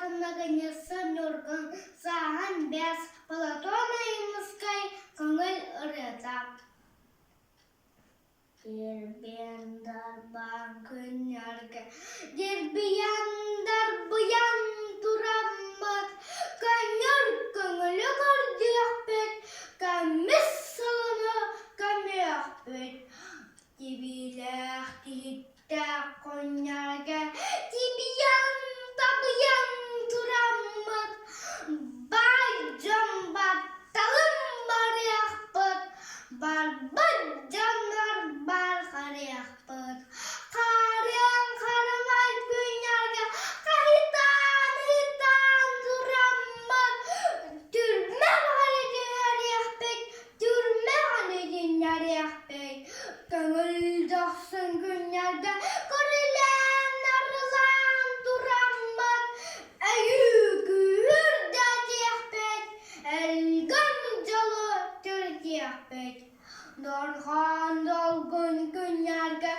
Араатын Ньургун Сааһын Бэс Платон Ойуунускай Көҥүл ырыата Дирбиэн дарбаан күннэргэ Дирбийэн дарбыйан тураммыт Көнньүр көҥүлү көрдүөхпүт, Көмүс сылыны көмүөхпүт. Тибиилээх тиһиктээх күннэргэ Тибийэн табыйан тураммыт Баай дьон батталын барыахпыт, Барбыт дьоннор барҕарыахпыт. Хаарыан харамай күннэргэ Хаһытаан ыһытаан тураммыт Түрмэ баҕайы түһэриэхпит, түрмэ илиннэриэхпит. Көҥүл дохсун күннэргэ көрүлээн нарылаан тураммыт Өйүү күүһүрдэтиэхпит, өлгөм дьолу төрүтүөхпүт. Дорҕоон долгун күннэргэ.